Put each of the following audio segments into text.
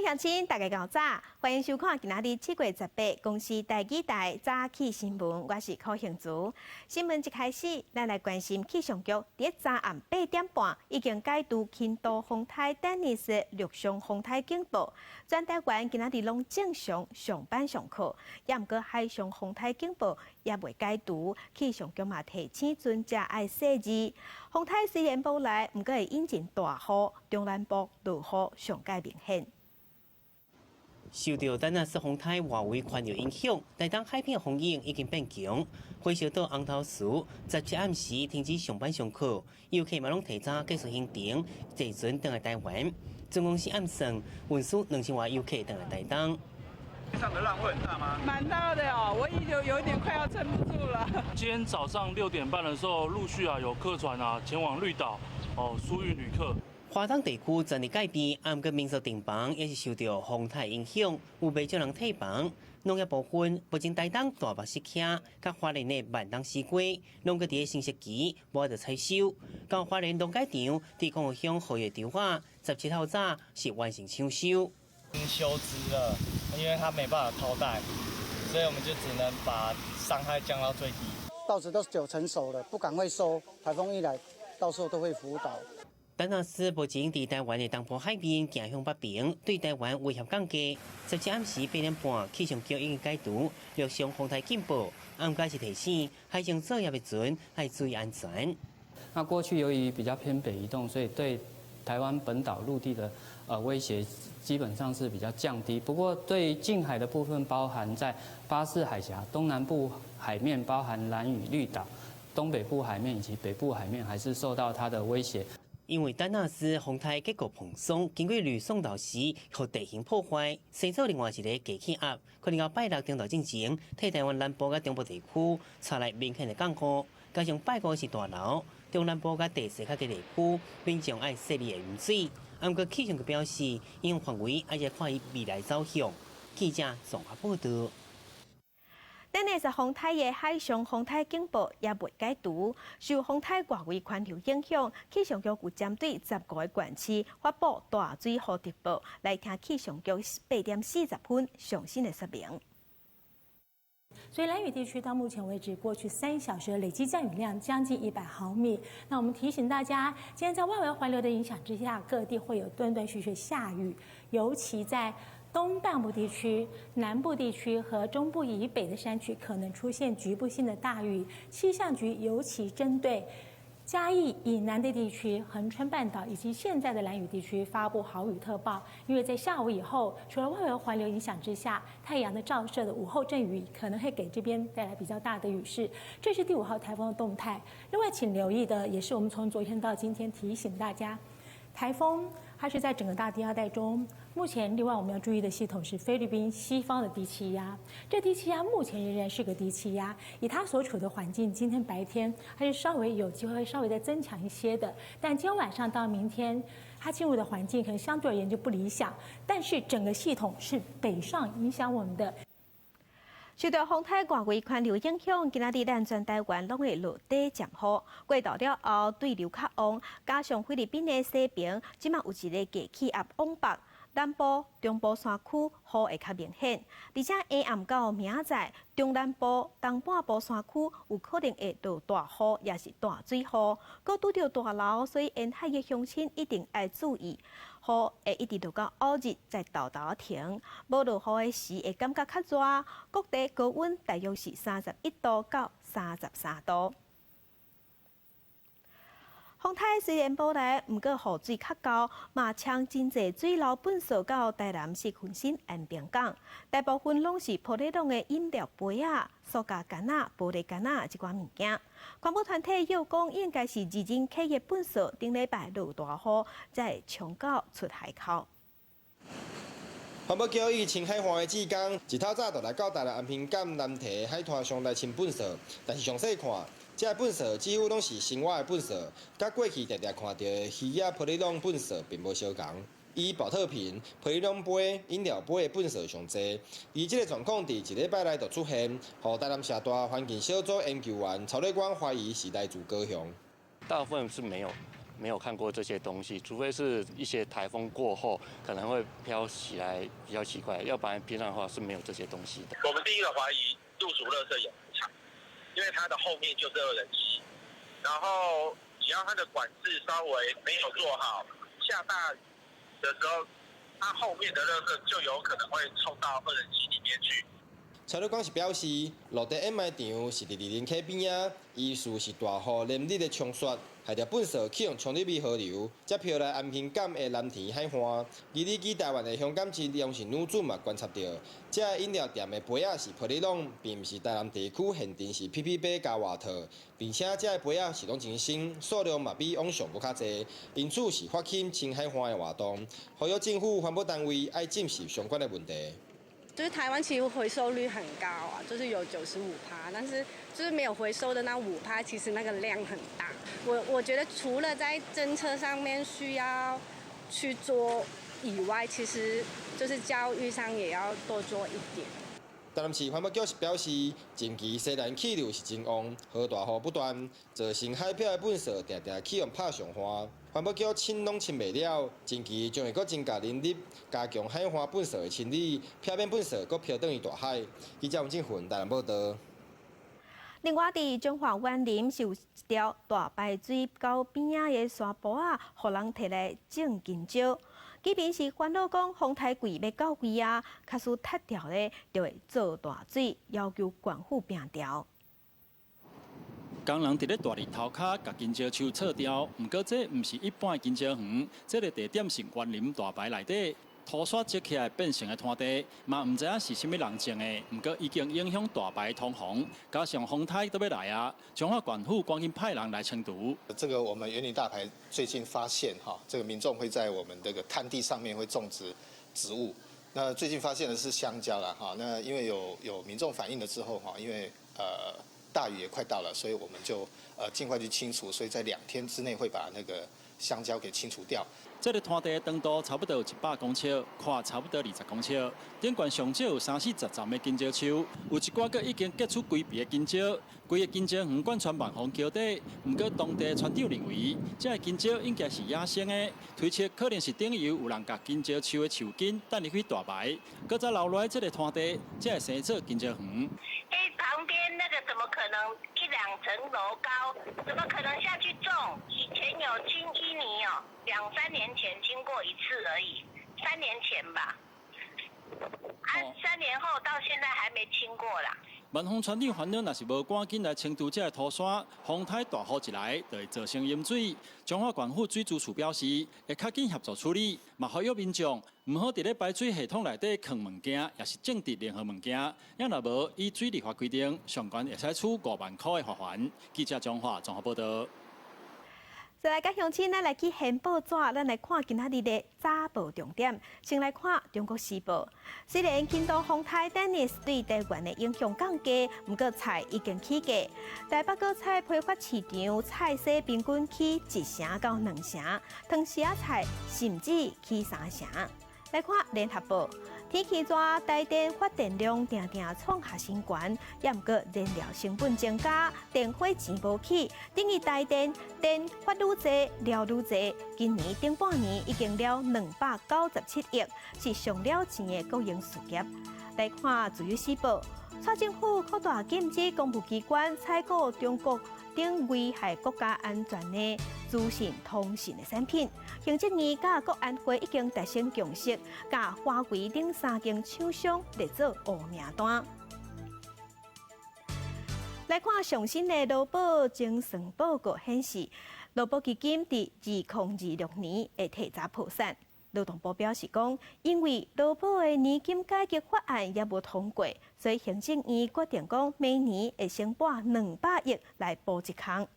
鄉親，大家𠢕早，歡迎收看今仔日7月18公視台語台早起新聞，我是柯杏珠。新聞一開始，咱來關心氣象局佇昨暗8點半已經解除輕度風颱丹尼斯陸上風颱警報，全台灣今仔日攏正常上班上課，也毋過海上風颱警報猶未解除，氣象局嘛提醒船隻愛細膩。風颱雖然無來，毋過會引進大雨，中南部落雨上蓋明顯。受著丹納斯風颱外圍環流影響，台東海邊風湧已經變強。火燒島紅頭嶼17暗時停止上班上課，遊客嘛攏提早結束行程，坐船轉來台灣。總公司暗算運輸2000外遊客轉來台東。上的浪會很大嗎？蠻大的哦，我已經有點快要撐不住了。今天早上6點半的時候，陸續啊有客船啊前往綠島哦疏運旅客。華東地區全日改變，毋過民宿訂房也是受著風颱影響，有袂少人退房。農業部分，目前台東大目石坑、佮花蓮的萬東西瓜，攏閣佇咧成熟期，無法度採收。到花蓮農改場，佇光復鄉荷葉場仔，17號早是完成搶收。休枝了，因為它沒辦法套袋，所以我們就只能把傷害降到最低。稻子都9成熟了，不趕快收，颱風一來，到時候都會腐倒。丹納斯目前佇台灣的東部海面行向北邊，對台灣威脅降低。17暗時8點半，氣象局已經解除陸上風颱警報，毋過是提醒海上作業的船愛注意安全。那過去由於比較偏北移動，所以對台灣本島陸地的威脅基本上是比較降低。不過對近海的部分，包含在巴士海峽東南部海面，包含蘭嶼綠島、東北部海面以及北部海面，還是受到它的威脅。因為丹納斯風颱結構蓬鬆，經過呂宋島時，予地形破壞，生做另外一个低氣壓，可能到拜六中晝進前，替台灣南部佮中部地區帶來明顯的降雨。加上拜五是大流，中南部佮地勢較低地區，民眾愛細膩的飲水。毋過氣象局表示，影響範圍愛再看伊未來走向。記者綜合報導。丹尼斯風颱的海上風颱警報猶未解除，受風颱外圍環流影響，氣象局有針對15個縣市發布大水雨特報。來聽氣象局8點40分上新的說明。所以蘭嶼地區到目前為止，過去3小時的累積降雨量將近100毫米。那我們提醒大家，今天在外圍環流的影響之下，各地會有斷斷續續下雨，尤其在東半部地區、南部地區和中部以北的山區可能出現局部性的大雨。氣象局尤其針對嘉義以南的地區、恆春半島以及現在的蘭嶼地區發布豪雨特報，因為在下午以後，除了外圍環流影響之下，太陽的照射的午後陣雨可能會給這邊帶來比較大的雨勢。這是第五號颱風的動態。另外，請留意的也是我們從昨天到今天提醒大家，颱風它是在整個大低壓帶中。目前，另外我們要注意的系統是菲律賓西方的低氣壓。這低氣壓目前仍然是個低氣壓，以它所處的環境，今天白天還是稍微有機會稍微再增強一些的。但今天晚上到明天，它進入的環境可能相對而言就不理想。但是整個系統是北上影響我們的。受著風颱外圍環流影響，今仔日咱全台灣攏會落底漸雨。過晝了後，對流較旺，加上菲律賓的西邊，這馬有一个低氣壓往北，南部、中部山區雨會較明顯。而且下暗到明仔載，中南部、東半部山區有可能會落大雨，抑是大水雨。閣拄著大流，所以沿海的鄉親一定愛注意。雨會一直落到後日才沓沓停。無落雨的時會感覺較熱，各地高溫大約是31度到33度。風颱雖然無來，毋過雨水較厚，嘛沖真濟水流糞掃到台南市恆新安平港，大部分攏是玻璃籠的飲料杯仔、塑膠罐仔、玻璃罐仔這寡物件。環保團體又講，應該是二人客的糞掃，頂禮拜落大雨，才會沖到出海口。環保局與清海岸的志工，一透早就來到台南安平港南堤海灘上來清糞掃，但是詳細看，這糞掃幾乎攏是生活的糞掃，佮過去常常看著的魚仔玻璃籠糞掃並無相仝。以寶特瓶、玻璃籠杯、飲料杯的糞掃上濟，而這个狀況佇一禮拜內就出現，予台南社大環境小組研究員曹瑞光懷疑是來自高雄。大部分是沒有沒有看過這些東西，除非是一些颱風過後可能會飄起來，比較奇怪，要不然平常的話是沒有這些東西的。我們第一個懷疑鹿竹垃圾掩場，因為它的後面就是惡人溪，然後只要它的管制稍微沒有做好，下大雨的時候，它後面的垃圾就有可能會衝到惡人溪裡面去。蔡律講是表示，露地掩埋場是佇二林溪邊仔，疑似是大雨連日的沖刷，害著糞埽去予沖入去河流，才飄來安平港的藍田海岸。而你記台灣的鄉港鎮楊姓女子嘛觀察到，這个飲料店的杯仔是玻璃籠，並毋是台南地區現陣是 PP 杯加外套，並且這个杯仔是攏真新，數量嘛比往常閣較濟，因此是發起清海岸的活動，呼籲政府環保單位愛正視相關的問題。就是台灣其實回收率很高啊，就是有95%，但是就是沒有回收的那5%，其實那個量很大。我覺得除了在政策上面需要去做以外，其實就是教育上也要多做一點。台南市環保局是表示，近期西南氣流是真旺，豪大雨不斷，造成海漂的糞埽定定去予拍上岸。環保局清攏清袂了，近期將會閣增加人力，加強海岸糞埽的清理，避免糞埽閣飄轉去大海。記者王振雲台南報道。另外，佇彰化員林是有一條大排水溝邊仔的山坡仔，予人提來種香蕉。居民是煩惱講，風颱季欲到位啊，假使塌掉咧，就會做大水，要求縣府拚調。工人佇咧大日頭跤，共香蕉樹銼掉。毋過這毋是一般的香蕉園，這个地點是員林大排內底土沙積起來變成的灘地，嘛毋知影是啥物人種的。毋過已經影響大排通航，加上風颱都欲來啊，彰化縣府趕緊派人來清除。這個我們員林大排最近發現哈，這個民眾會在我們這個灘地上面會種植植物。那最近發現的是香蕉啦哈，那因為有民眾反映了之後哈，因為大雨也快到了，所以我們就盡快去清除，所以在2天之內會把那個香蕉給清除掉。這个灘地長度差不多有100公尺，寬差不多20公尺。頂懸上少有三四十叢的香蕉樹，有一寡閣已經結出規皮的香蕉。規个香蕉園貫穿萬豐橋底，毋過當地村長認為，這个香蕉應該是野生的，推測可能是頂游有人共香蕉樹的樹根帶入去大排，閣再留落來這个灘地，才會生做香蕉園。欸，旁邊那個怎麼可能一兩層樓高？怎麼可能下去種？以前有清淤泥哦，兩三年前清過一次而已，3年前吧。啊，3年後到現在還沒清過啦。萬豐村長煩惱，若是無趕緊來清除這个土山，風颱大雨一來，就會造成淹水。彰化縣府水資處表示，會較緊協助處理，嘛呼籲民眾毋好佇咧排水系統內底囥物件，抑是種植任何物件。若若無依水利法規定，上懸會使處5萬箍的罰鍰。記者彰化綜合報道。再來，佮鄉親，咱來去掀報紙，咱來看今仔日的早報重點。先來看《中國時報》，雖然輕度風颱丹尼斯對台灣的影響降低，毋過菜已經起價。台北果菜批發市場菜市平均起1成到2成，糖絲仔菜甚至起3成。來看《聯合報》，天氣熱，台電發電量定定創下新高，也毋過燃料成本增加，電費錢無起，等於台電電發愈濟，了愈濟。今年頂半年已經了297億，是上了錢的國營事業。來看《自由時報》，蔡政府擴大禁止公務機關採購中國等危害國家安全的資訊通信的產品。行政院佮國安會已經達成共識，共華為等三間廠商列做黑名單。來看上新的勞保精算報告顯示，勞保基金佇2026年會提早破產。勞動部表示講，因為勞保的年金改革法案猶無通過，所以行政院決定講，每年會先撥200億來補這空。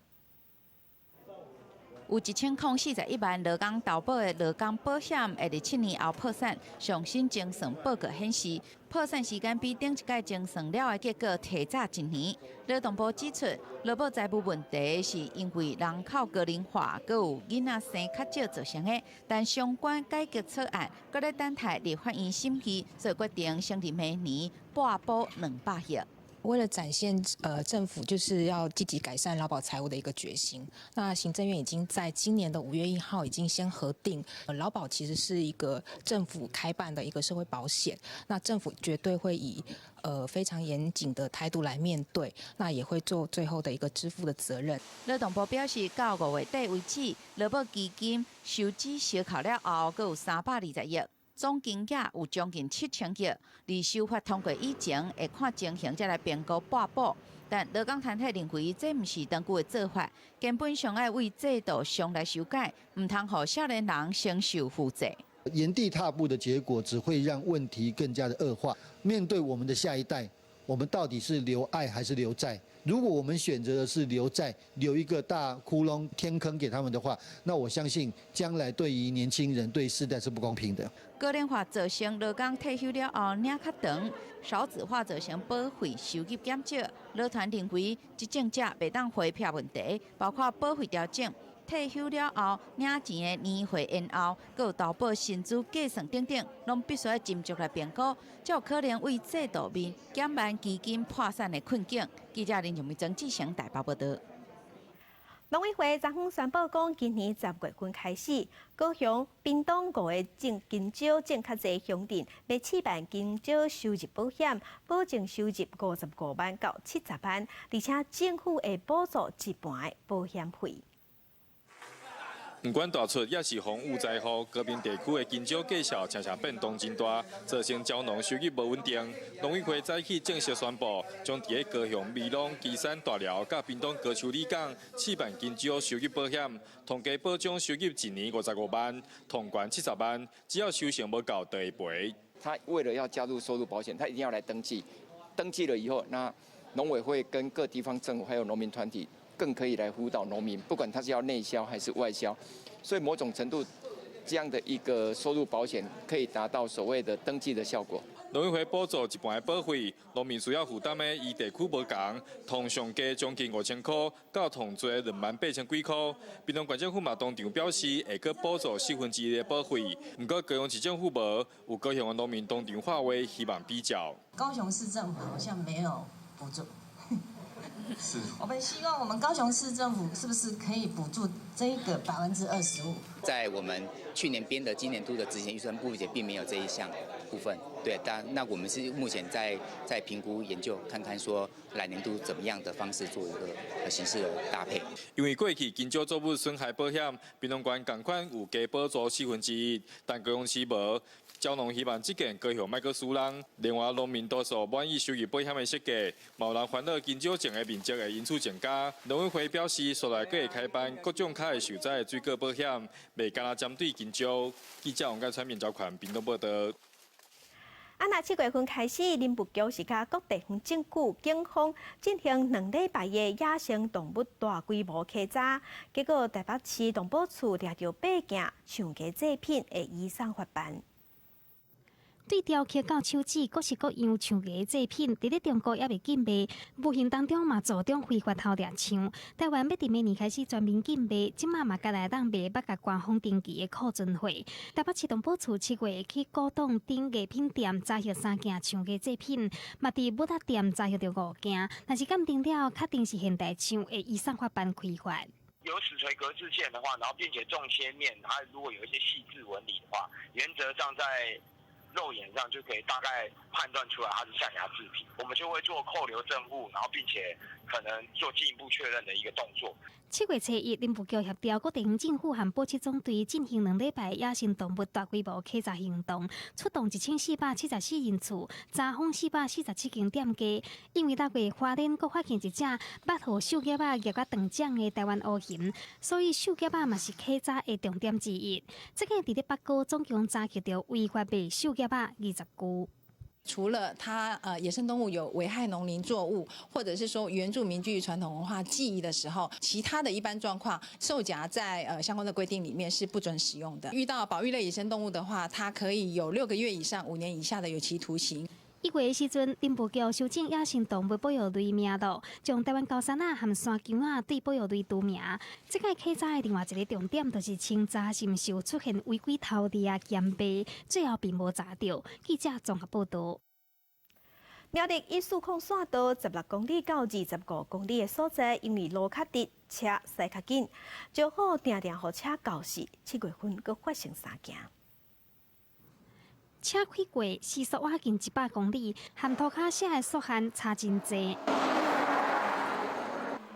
有1041萬勞工投保的勞工保險會佇7年後破產。上新精算報告顯示，破產時間比頂一屆精算了的結果提早一年。勞動部指出，勞保財務問題是因為人口高齡化，閣有囡仔生較少造成的。但相關改革草案閣咧等待立法院審議，所以決定先佇明年撥補200億。為了展現政府就是要積極改善勞保財務的一個決心，那行政院已經在今年的5月1號已經先核定，勞保其實是一個政府開辦的一個社會保險，那政府絕對會以非常嚴謹的態度來面對，那也會做最後的一個支付的責任。勞動部表示，到5月底為止，勞保基金收支相扣了後，閣有320億。總金額有將近7000億，而修法通過以前，會看情形才來評估撥補。但勞工團體認為，這毋是長久的做法，根本上愛為制度上來修改，毋通予少年人先受負債。原地踏步的結果，只會讓問題更加的惡化。面對我們的下一代，我們到底是留愛還是留債？如果我們選擇的是留債，留一個大窟窿天坑給他們的話，那我相信將來對於年輕人、對世代是不公平的。高齡化造成勞工退休了後領較長，少子化造成保費收入減少。勞團認為，執政者袂當迴避問題，包括保費調整、退休了後領錢的年歲延後，閣有投保薪資計算等等，攏必須愛斟酌來評估，才有可能為制度面減慢基金破產的困境。記者林靜梅、曾志成台北報道。農委會昨昏宣布講，今年10月份開始，高雄、屏東五个種香蕉種較濟鄉鎮，欲試辦香蕉收入保險，保證收入55萬到70萬，而且政府會補助一半的保險費。毋管大出抑是風雨災禍，高屏地區的香蕉價數常常變動真大，造成蕉農收入無穩定。農委會早起正式宣布，將佇咧高雄、美濃、旗山、大寮佮屏東高樹里港試辦香蕉收入保險，統計保障收入一年55萬，統懸70萬，只要收成無夠就會賠。他為了要加入收入保險，他一定要來登記。登記了以後，那農委會跟各地方政府還有農民團體，更可以來輔導農民，不管他是要內銷還是外銷，所以某種程度，這樣的一個收入保險可以達到所謂的登記的效果。農委會補助一半的保費，農民需要負擔的依地區無仝，糖上低將近5000箍，到糖濟28,000幾箍。屏東縣政府嘛當場表示會閣補助1/4的保費，毋過高雄市政府無，有高雄的農民當場發話，希望比較。高雄市政府好像沒有補助。是，我們希望我們高雄市政府是不是可以補助這個25%？在我們去年編的今年度的執行預算部分，並沒有這一項部分。對，但那我們是目前在評估研究，看看說來年度怎麼樣的方式做一個形式的搭配。因為過去香蕉作物損害保險，屏東縣仝款有加補助1/4，但高雄市無。蕉農希望這件高雄莫閣輸人，另外農民多數滿意收入保險的設計，嘛有人煩惱香蕉種的面積會因此增加。農委會表示，煞來閣會開辦各種較會受災的水果保險，袂干焦針對香蕉。記者王建川、面交權屏東報道。啊，若7月份開始，林務局是佮各地方政府、警方進行2禮拜的野生動物大規模稽查，結果台北市動保處掠著八件象牙製品會移送法辦。對雕刻到手指，各式各樣象牙製品，佇咧中國猶未禁賣，無形當中嘛助長非法偷獵象。台灣欲佇明年開始全面禁賣，這馬嘛干焦會當賣欲共官方登記的庫存貨。台北市動保處7月去古董頂藝品店查獲三件象牙製品，嘛佇武仔店查獲著五件，若是鑑定了，確定是現代象，會移送法辦開罰。有死錘格製件的話，然後並且縱切面，它如果有一些細緻紋理的話，原則上在肉眼上就可以大概判斷出來它是象牙製品，我們就會做扣留證物，然後並且可能做進一步確認的一個動作。7月初1，林務局協調各地方政府和保七總隊進行2禮拜野生動物大規模稽查行動，出動1474人次，查訪447間店家。因為6月花蓮閣發現一隻捌予獸夾仔夾甲斷掌的台灣烏熊，所以獸夾仔嘛是稽查的重點之一。這個佇咧北高總共查獲著違法賣獸夾仔20具。除了它野生動物有危害農林作物，或者是說原住民具傳統文化記憶的時候，其他的一般狀況，獸夾在相關的規定裡面是不准使用的。遇到保育類野生動物的話，它可以有6個月以上5年以下的有期徒刑。1月的時陣，林務局修正野生動物保育類名錄，將台灣高山鶩和山羌仔對保育類除名。這擺稽查的另外一個重點，就是清查是毋是有出現違規偷獵啊、兼賣，最後並無查著。記者綜合報道。苗栗一四空線道16公里到25公里的所在，因為路較直，車駛較緊，石虎定定予車鉤死。7月份閣發生三件。車開過時速倚近100公里，和塗跤寫的速限差真濟。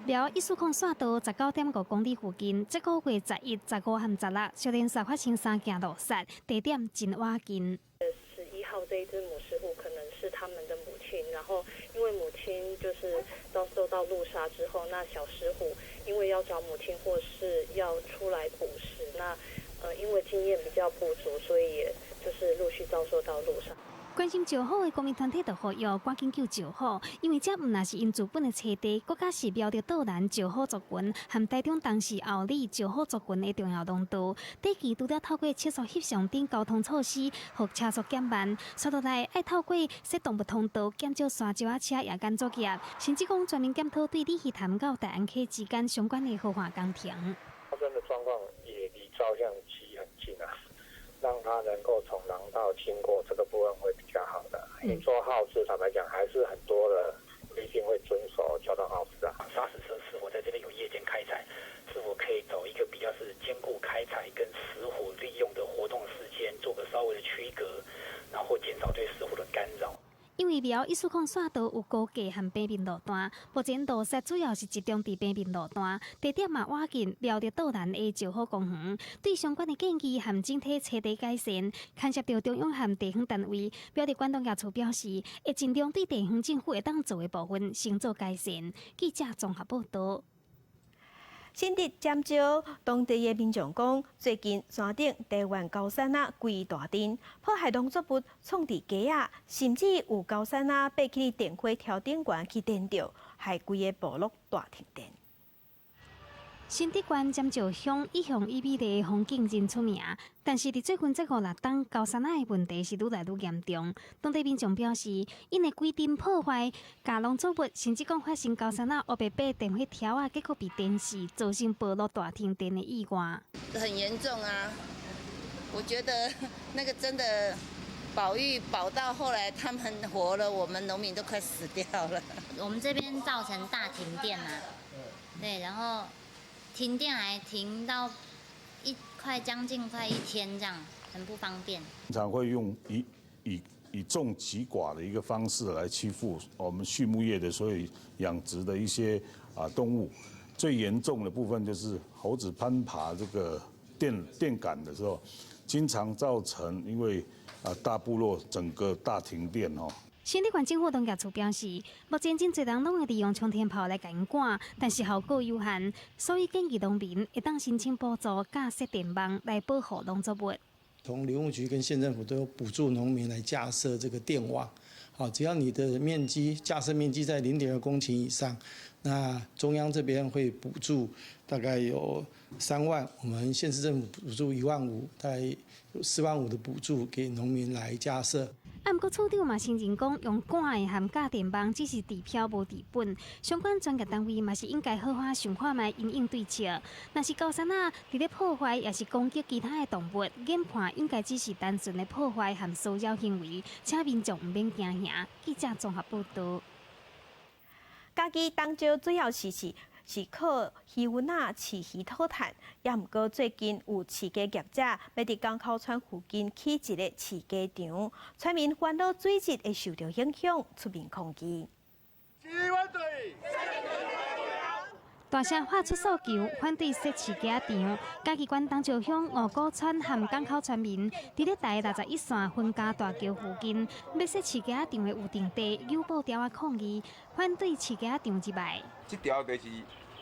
苗一四空線道19.5公里附近，這個月11、15和16，小連續發生三件路殺，地點真倚近。 11號這一隻母獅虎可能是他們的母親，然後因為母親就是遭受到路殺之後，那小獅虎因為要找母親或是要出來捕食，那因為經驗比較不足，所以也就是陸續遭受到路殺。關心石虎的公民團體就呼籲趕緊救石虎，因為這毋但是𪜶祖本的棲地，閣較是苗栗道南石虎族群和台中東勢后里石虎族群的重要農道。短期除了透過測速翕相等交通措施，予車速減慢，紲落來愛透過設動物通道，減少山石仔車夜間作業，甚至講全面檢討對鯉魚潭到大安溪之間相關的河岸工程。發生的狀況也離照相機很近啊。讓他能夠從廊道經過，這個部分會比較好的。你做號誌，坦白講，還是很多的不一定會遵守交通號誌啊。砂石車是否在這邊有夜間開採？是否可以找一個比較是兼顧開採跟石虎利用的活動時間，做個稍微的區隔，然後減少對石虎的干擾。因為苗一四空線道有高架和平面路段，目前路殺主要是集中佇平面路段，地點嘛倚近苗栗道南的石虎公園。對相關的建議和整體棲地改善，牽涉到中央和地方單位。苗栗縣農業處表示，會盡量對地方政府會當做的部分先做改善。記者綜合報道。新竹尖石當地的民眾講，最近山頂台灣高山仔規大陣破壞農作物、創治雞仔，甚至有高山仔爬去電火柱頂懸去電著，害規个部落大停電。新竹縣尖石鄉一向以美麗的風景真出名，但是佇最近這五六冬，高山仔的問題是愈來愈嚴重。當地民眾表示，𪜶的規陣破壞共農作物，甚至講發生高山仔烏白爬電火柱仔，結果被電死，造成部落大停電的意外。很嚴重啊！我覺得那個真的保育保到後來，他們活了，我們農民都快死掉了。我們這邊造成大停電嘛，對，然後。停電還停到一快將近快一天這樣，很不方便。經常會用以眾擊寡的一個方式來欺負我們畜牧業的所有養殖的一些啊動物。最嚴重的部分就是猴子攀爬這個電桿的時候，經常造成因為啊大部落整個大停電哦。新竹縣政府農業處表示，目前真濟人攏會利用沖天炮來共𪜶趕，但是效果有限，所以建議農民會當申請補助，架設電網來保護農作物。從林務局跟縣政府都有補助農民來架設這個電網，好，只要你的面積架設面積在0.2公頃以上，那中央這邊會補助大概有3萬，我們縣市政府補助1萬5，大概有4萬5的補助給農民來架設。啊，毋過處長嘛承認講，用趕的和架電網只是治標無治本，相關專業單位嘛是應該好好想看覓因應對策。若是高山仔佇咧破壞，抑是攻擊其他的動物，研判應該只是單純的破壞和騷擾行為，請民眾毋免驚嚇。記者綜合報道。嘉義東石主要是靠魚塭仔飼魚討趁，也毋過最近有飼雞業者欲佇江口村附近起一個飼雞場，村民煩惱水質會受著影響，出面抗議。大聲發出訴求，反對設飼雞場。嘉義縣東石鄉五股村和港口村民，佇咧台61線分家大橋附近，欲設飼雞場的預定地，扭布條仔抗議，反對飼雞場入來。這條就是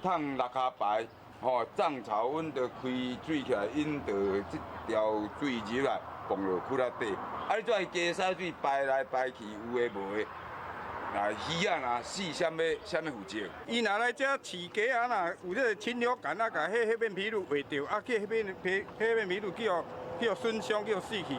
通六跤排，吼，漲潮阮就開水起來，𪜶就這條水入來，放落窟仔底。啊，你這雞屎水排來排去，有的無的。啊，魚仔若死，啥物啥物負責？伊若來遮飼雞仔，若有這个侵略感啊，共彼片皮鷺畫著，啊，去彼片皮彼片皮鷺去予損傷，去予死去，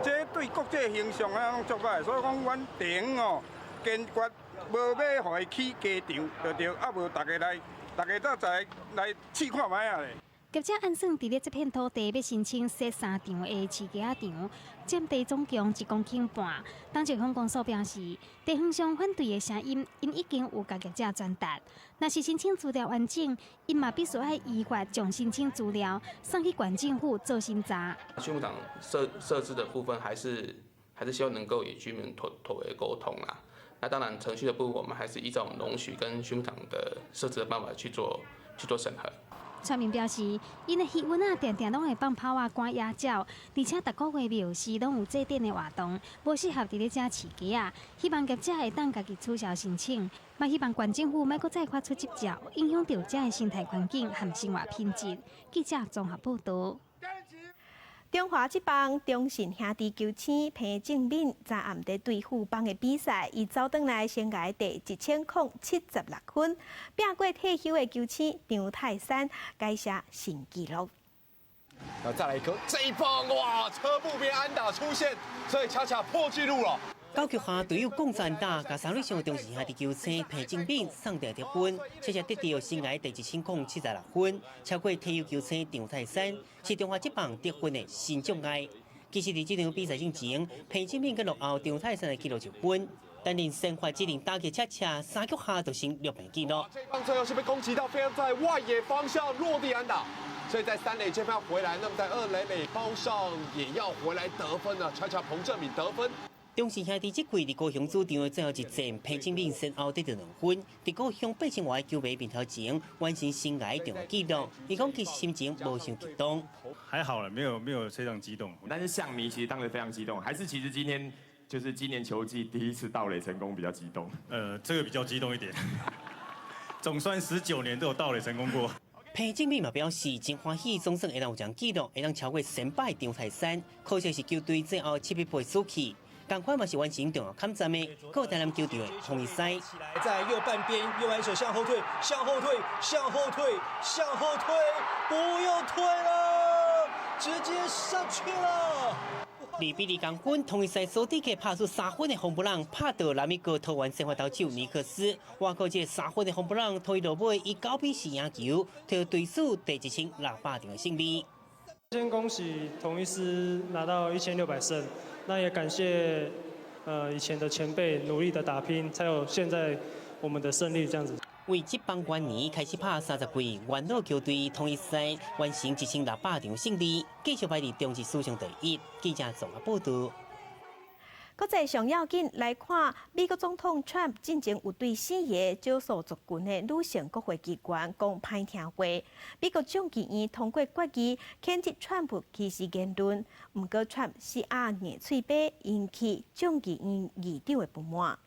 這對國際形象啊攏足歹。所以講，阮地方哦，堅決無欲予伊起雞場，就對，啊無逐家來，逐家鬥齊來試看覓仔咧。業者按算佇咧這片土地欲申請設三場的飼雞仔場，佔地總共1.5公頃。東石鄉公所表示，地方上反對的聲音，𪜶已經有共業者轉達。若是申請資料完整，𪜶嘛必須愛依法將申請資料送去縣政府做審查。畜牧場設置的部分，還是希望能夠與居民妥為溝通啦。那當然程序的部分，我們還是依照我們農許跟畜牧場的設置的辦法去做審核。村民表示，𪜶的漁塭仔定定攏會放炮仔趕野鳥，而且逐個月廟時攏有祭典的活動，無適合佇咧遮飼雞仔。希望業者會當家己取消申請，嘛希望縣政府莫閣再發出執照，影響著遮的生態環境和生活品質。記者綜合報導。中華職棒中信兄弟球星彭政閔昨暗佇對富邦的比賽，伊走轉來生涯第1076分，拚過退休的球星張泰山，改寫新紀錄。那再來一顆，這一棒哇，車步邊安打出現，所以恰恰破紀錄了。九局下隊友貢安打，共三壘上中信兄弟球星彭政閔送掉得分，恰恰得到生涯第1076分，超過退休球星張泰山，是中華職棒得分的新障礙。其實佇這場比賽之前，彭政閔佮落後張泰山的紀錄一分，擔任先發指定打擊恰恰三局下就先六平紀錄。這棒最後是被攻擊到，飛在外野方向落地安打，所以在三壘這邊回來，那麼在二壘壘包上也要回來得分了。恰恰彭政閔得分。中信兄弟這季佇高雄主場的最後一戰，彭政閔先後得著兩分，佇高雄8000外球迷面頭前完成生涯重要紀錄。伊講其實心情無傷激動，還好了，沒有非常激動。但是象迷其實當時非常激動，還是其實今天就是今年球季第一次盜壘成功比較激動。這個比較激動一點，總算19年都有盜壘成功過。彭政閔嘛表示真歡喜，總算會當有這紀錄，會當超過先輩張泰山。可惜是球隊最後7比8輸去。仝款嘛是完成重要抗戰的，閣台南球隊的統一獅。在右半邊，右扳手向後退，向後退，向後退，向後退，不用退了，直接上去了。2比2公分，統一獅蘇迪克拍出3分的紅布朗，拍到南美國桃園先發投手尼克斯。外過這3分的紅布朗，統一落尾以9比4贏球，摕對手第1600場的勝利。先恭喜統一獅拿到1600勝。那也感謝，以前的前輩努力的打拼，才有現在我們的勝利這樣子。為職棒元年開始拍30季，元老球隊統一獅完成1600場勝利，繼續排佇中職史上第一。記者綜合報導。國際上要緊來看，美國總統川普進前有對四个少數族群的女性國會議員講歹聽話。美國眾議院通過決議，譴責川普歧視言論。毋過川普死咬硬喙皮，引起眾議院議長的不滿。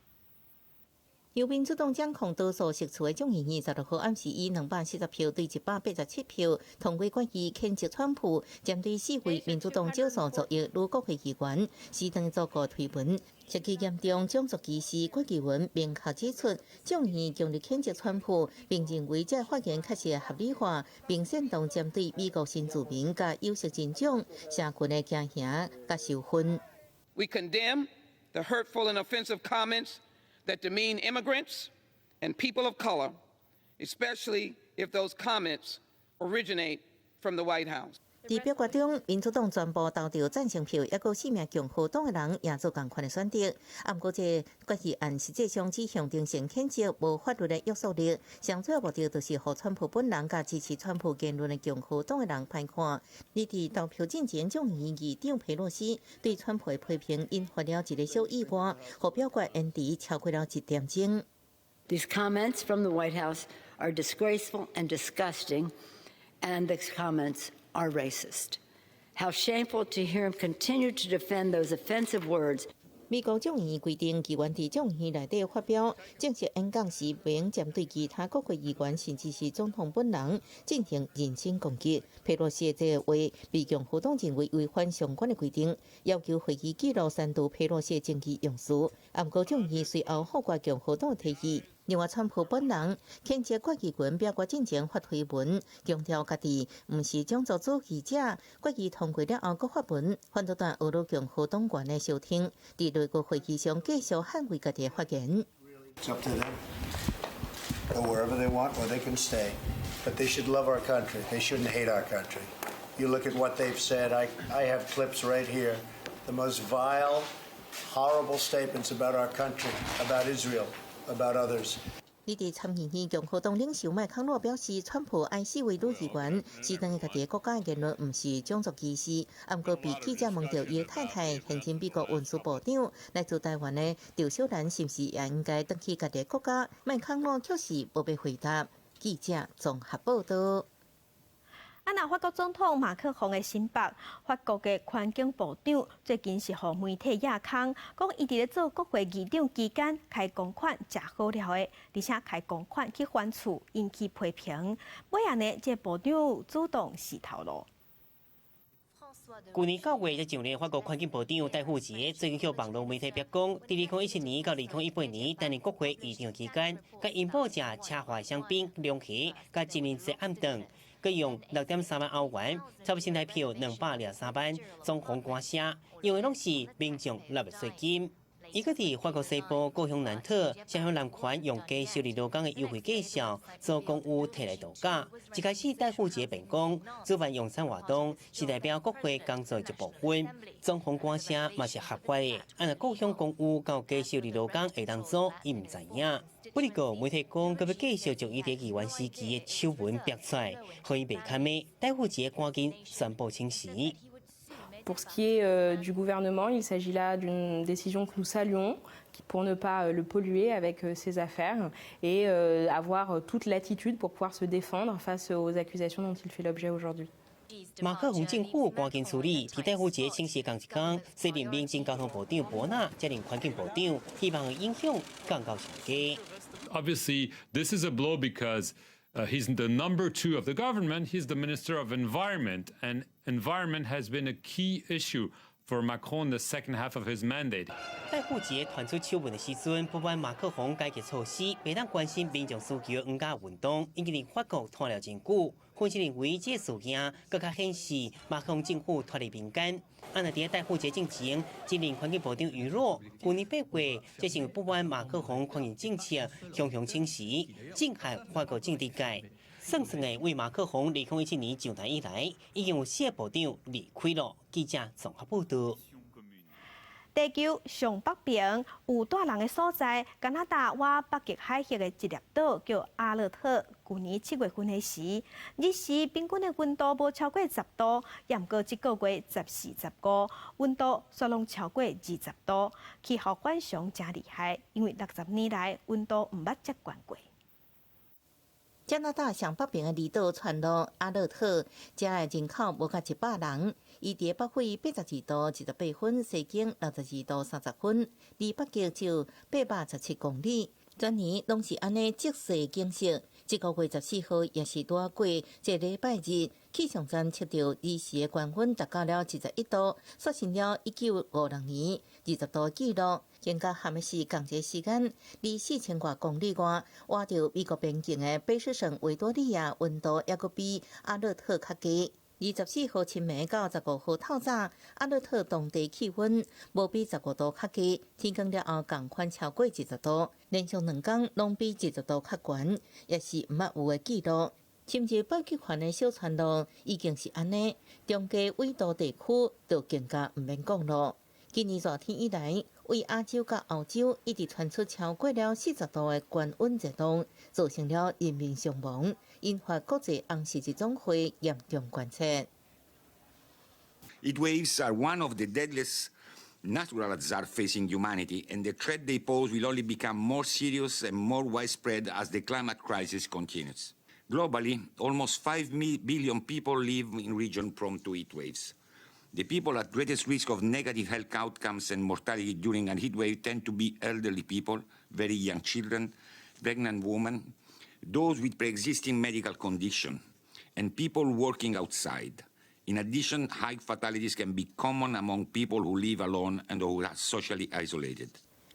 由民主黨掌控多數席次的眾議院16號暗時以240票對187票通過決議，譴責川普針對四位民主黨少數族裔女國會議員，私當做過推文，涉及嚴重種族歧視。決議文明確指出，眾議院強烈譴責川普，並認為這發言確實合理化，並煽動針對美國新住民佮有色人種社群的驚嚇佮仇恨。 We condemn the hurtful and offensive comments that demean immigrants and people of color, especially if those comments originate from the White House. 佇表決中，民主黨全部投著贊成票，抑閣四名共和黨的人也做仝款的選擇。啊，毋過這決議案實際上只象徵性譴責，無法律的約束力。上主要目的就是予川普本人佮支持川普言論的共和黨的人歹看。而佇投票進前，眾議院議長佩洛西對川普的批評引發了一個小意外，予表決延遲超過了一點鐘。 These comments from the White House are disgraceful and disgusting, and these comments are racist. How shameful to hear him continue to defend those offensive words. 美國眾議院規定，議員佇眾議院內底發表正式演講時，袂用針對其他國會議員，甚至是總統本人進行人身攻擊。佩洛西的這个話被共和黨認為違反相關的規定，要求會議記錄刪除佩洛西的爭議用詞。毋過眾議院隨後否決共和黨提議。另外，川普本人譴責決議文表決進前發推文，強調家己毋是種族主義者。決議通過了後，閣發文反對斷俄羅共和黨員的收聽，佇內閣會議上繼續捍衛家己的發言。 It's up to them. Go wherever they want, or they can stay. But they should love our country. They shouldn't hate our country. You look at what they've said. I have clips right here. The most vile, horrible statements about our country, about Israel, about others. 呢佇參議院共和黨領袖麥康諾表示，川普愛四位女議員是當伊家己國家言論，毋是種族歧視。毋過被記者問著伊的太太，現任美國運輸部長來自台灣的趙小蘭，是毋是也應該轉去家己國家？麥康諾卻是無欲回答。記者綜合報道。啊，若法國總統馬克宏的新北，法國的環境部長最近是予媒體掖空，講伊佇咧做國會議長期間開公款食好料的，而且開公款去還厝，引起批評。尾仔呢，這個部長主動洗頭路。舊年9月才上任法國環境部長戴富傑，最近予網路媒體曝光，佇2017年到2018年擔任國會議長期間，共𪜶某食奢華香檳、龍蝦、佮情人節暗頓，閣用6.3萬歐元，差不多新台幣223萬，裝潢官舍，用的攏是民眾納的稅金。伊閣佇法國西部故鄉南特，向南權用低收入勞工的優惠價數租公寓提來度假。一開始戴富傑辯講，主辦用餐活動是代表國會工作的一部分，裝潢官舍嘛是合法的。啊若故鄉公寓佮低收入勞工會當租，伊毋知影。不過媒體講，閣欲繼續將伊佇議員時期的醜聞爆出來，予伊袂堪的。戴富傑趕緊宣布請辭。 Pour ce qui est du gouvernement, il s'agit là d'une décision que nous saluons pour ne pas le polluer avec ses affaires et avoir toute latitude pour pouvoir se défendre face aux accusations dont il fait l'objet aujourd'hui. 馬克宏政府趕緊處理，佇戴富傑請辭仝一工，卸任民政交通部長博納接任環境部長，希望影響降到上低。 Obviously, this is a blow because he's the number two of the government. He's the minister of environment, and environment has been a key issue for Macron in the second half of his mandate. 戴富傑傳出醜聞的時陣，不滿馬克宏改革措施，袂當關心民眾需求黃膠運動，已經佇法國拖了真久。分析認為，這個事件閣較顯示馬克宏政府脫離民間。啊，若佇戴富傑進前，前任環境部長於若，舊年8月，這是因為不滿馬克宏環境政策，雄雄請辭，震撼法國政治界。算算的，為馬克宏2017年上台以來，已經有四個部長離開了。記者綜合報道。地球上北邊有蹛人的所在，加拿大倚北極海峽的一粒島叫阿勒特。舊年7月份的時，日時平均的溫度無超過10度，也毋過這個月14、15，溫度煞攏超過20度，氣候反常誠厲害，因為60年來溫度毋捌遮懸過。加拿大上北邊的離島村落阿勒特，遮的人口無夠100人。伊佇北緯82度28分，西經62度30分，離北極只有817公里。全年攏是按呢積雪景色。這個月14號也是拄仔過這禮拜日，氣象站測著日時的高溫達到了21度，刷新了1956年20度紀錄。更加譀的是，仝一個時間，離4000外公里外，倚著美國邊境的卑詩省維多利亞，溫度猶閣比阿勒特較低。24號深暝到15號透早，阿勒特當地氣溫無比15度較低，天光了後仝款超過20度，連續2工攏比二十度較懸，也是毋捌有的紀錄。深入北極圈的小村落已經是按呢，中低緯度地區就更加毋免講囉。今年熱天以來，位亞洲佮歐洲一直傳出超過了40度的高溫熱浪，造成了人民傷亡，引發國際紅十字總會嚴重關切。 Heat waves are one of the deadliest natural hazards facing humanity, and the threat they pose will only become more serious and more widespread as the climate crisis continues. Globally, almost 5 billion people live in regions prone to heat waves. The people at greatest risk of negative health outcomes and mortality during a heat wave tend to be elderly people, very young children, pregnant women, those with pre-existing medical conditions, and people working outside. In addition, high fatalities can be common among people who live alone and who are socially isolated.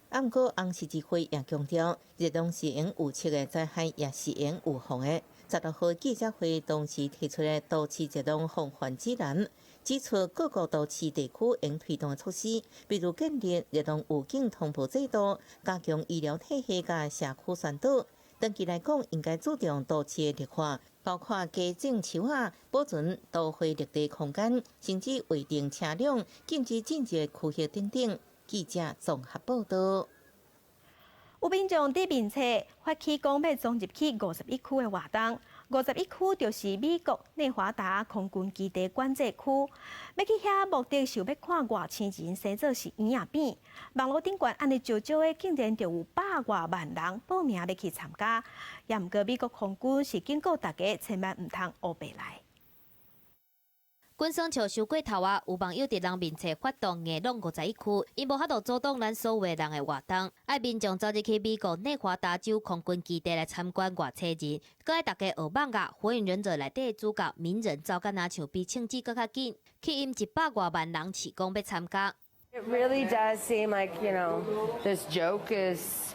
啊，毋過紅十字會也強調，熱浪是會用預測的災害，也是會用預防的。16號記者會當時提出的都市熱浪防範指南，指出各個都市地區應推動的措施，比如建立熱浪預警通報制度，加強醫療體系佮社區宣導。長期來講，應該注重都市的綠化，包括加種樹仔、保存都會綠地空間，甚至劃定車輛禁止進入區域等等。記者綜合報道。有民眾佇面冊發起講欲衝入去51區的活動，五十一區就是美國內華達空軍基地管制區，欲去遐目的是欲看外星人生做是嬰仔餅。網路頂懸按呢招招的，竟然就有百外萬人報名欲去參加。也毋過美國空軍是警告大家千萬毋通烏白來。滾耍笑傷過頭啊！有網友佇人面冊發動硬挵51區，𪜶無法度阻擋咱所有人的活動。愛民眾走入去美國內華達州空軍基地來參觀外星人，閣愛大家學蠓仔，火影忍者內底的主角鳴人走甲若像比銃子閣較緊，吸引100外萬人試講欲參加。 It really does seem like this joke is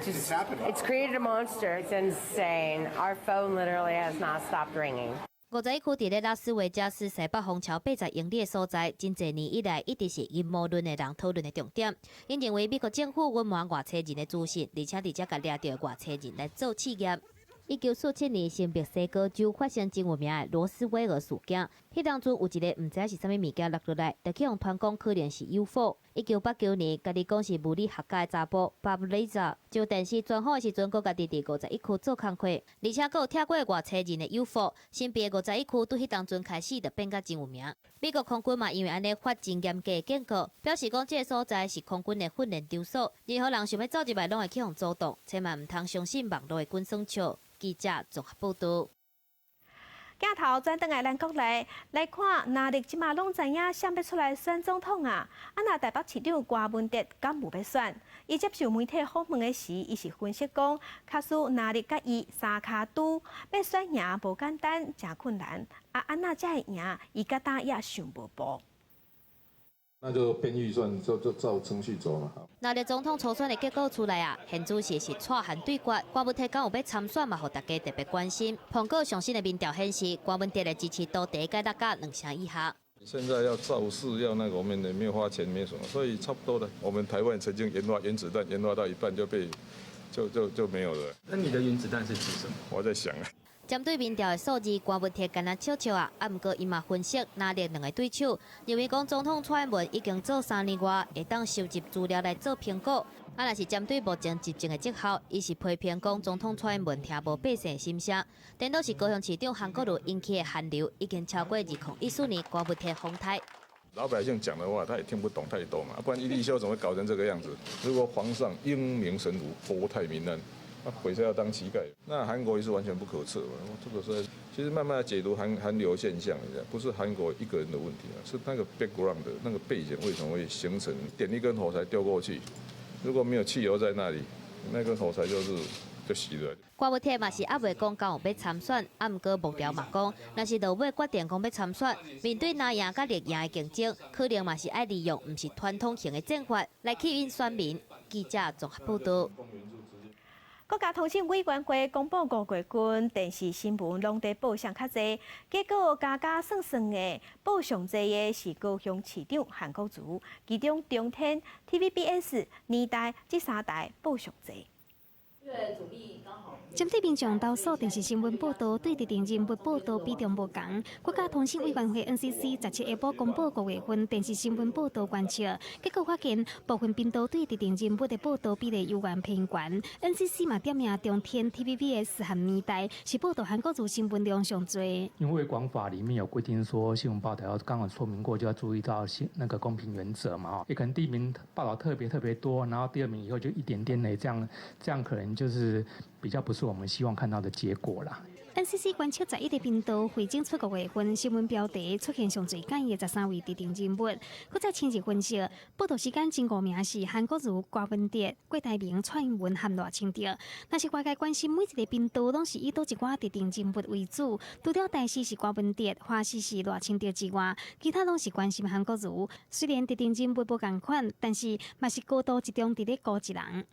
just, it's created a monster. It's insane. Our phone literally has not stopped ringing. 51區佇咧拉斯維加斯西北虹橋80英里的所在，真濟年以來一直是陰謀論的人討論的重點。𪜶認為美國政府隱瞞外星人的資訊，而且佇遮共掠著外星人來做試驗。1947年，新墨西哥州發生真有名的羅斯威爾事件。彼當陣有一个毋知影是啥物物件落落來，就去予傳講可能是 UFO。1989年，家己講是物理學家的查埔 Bob Lazar 上電視專訪的時陣，閣家己佇五十一區做工課，而且閣有拆過外星人的 UFO。神秘的五十一區對彼當陣開始就變甲真有名。美國空軍嘛，因為按呢發真嚴格的警告，表示講這个所在是空軍的訓練場所，任何人想欲走入來，攏會去予阻擋，千萬毋通相信網路的滾耍笑。記者綜合報道。鏡頭轉轉來咱國內來看，藍綠這馬攏知影誰欲出來選總統啊？啊，若台北市長柯文哲敢有欲選？伊接受媒體訪問的時，伊是分析講，假使藍綠佮伊三跤拄，欲選贏無簡單，誠困難。啊，按怎才會贏？伊佮今也想無步。那就編預算，就照程序走嘛。藍綠總統初選的結果出來啊，現主時是蔡韓對決，柯文哲敢有欲參選嘛，予大家特別關心。蘋果上新的民調顯示，柯文哲的支持度低個落甲兩成以下。現在要造勢，要那個，我們也沒有花錢，沒什麼，所以差不多的。我們台灣曾經研發原子彈，研發到一半就被就就就沒有了。那你的原子彈是指什麼？我在想啊。針對民調的數字，柯文哲敢若笑笑啊，啊，毋過伊嘛分析藍綠兩个對手，認為講總統蔡英文已經做3年外，會當收集資料來做評估。啊，若是針對目前執政的績效，伊是批評講總統蔡英文聽無百姓心聲。顛倒是高雄市長韓國瑜引起的韓流，已經超過2014年柯文哲訪台。老百姓講的話，他也聽不懂太多嘛，不然一例修怎麼會搞成這個樣子？如果皇上英明神武，國泰民安。那鬼才要當乞丐，那韓國瑜是完全不可測。這個是其實慢慢解讀韓流現象，不是韓國一個人的問題啊，是那個 background 的那個背景為什麼會形成？點一根火柴丟過去，如果沒有汽油在那裡，那根火柴就是就熄了。柯文哲嘛是猶未講敢有欲參選，啊，毋過幕僚嘛講，若是落尾決定講欲參選，面對藍營佮綠營的競爭，可能嘛是愛利用毋是傳統型的戰法來吸引選民。記者綜合報道。國家通訊委員會公布5月份電視新聞攏佇報啥較濟，結果加加算算的報上濟的是高雄市長韓國瑜，其中中天、TVBS、年代這三台報上濟。針對民眾投訴電視新聞報導對特定人物報導比重無仝，國家通訊委員會 NCC 17下晡公布5月份電視新聞報導觀測，結果發現部分頻道對特定人物的報導比例猶原偏懸。NCC 嘛點名中天、TVBS 和年代是報導韓國瑜新聞量上濟。因為廣法裡面有規定說，新聞報導要剛好說明過，就要注意到新那個公平原則嘛，也可能第一名報導特別特別多，然後第二名以後就一點點的這樣，這樣可能就是比較不是我們希望看到的結果啦。 NCC 觀測11个頻道匯總出5月份新聞標題出現上濟建議的13位特定人物，閣再深入分析，報導時間前五名是韓國瑜、柯文哲、郭台銘、蔡英文和賴清德。若是外界關心每一個頻道攏是以佗一寡特定人物為主，除了台視是柯文哲、華視是賴清德之外，其他攏是關心韓國瑜。雖然特定人物無仝款，但是嘛是高度集中佇咧孤一人。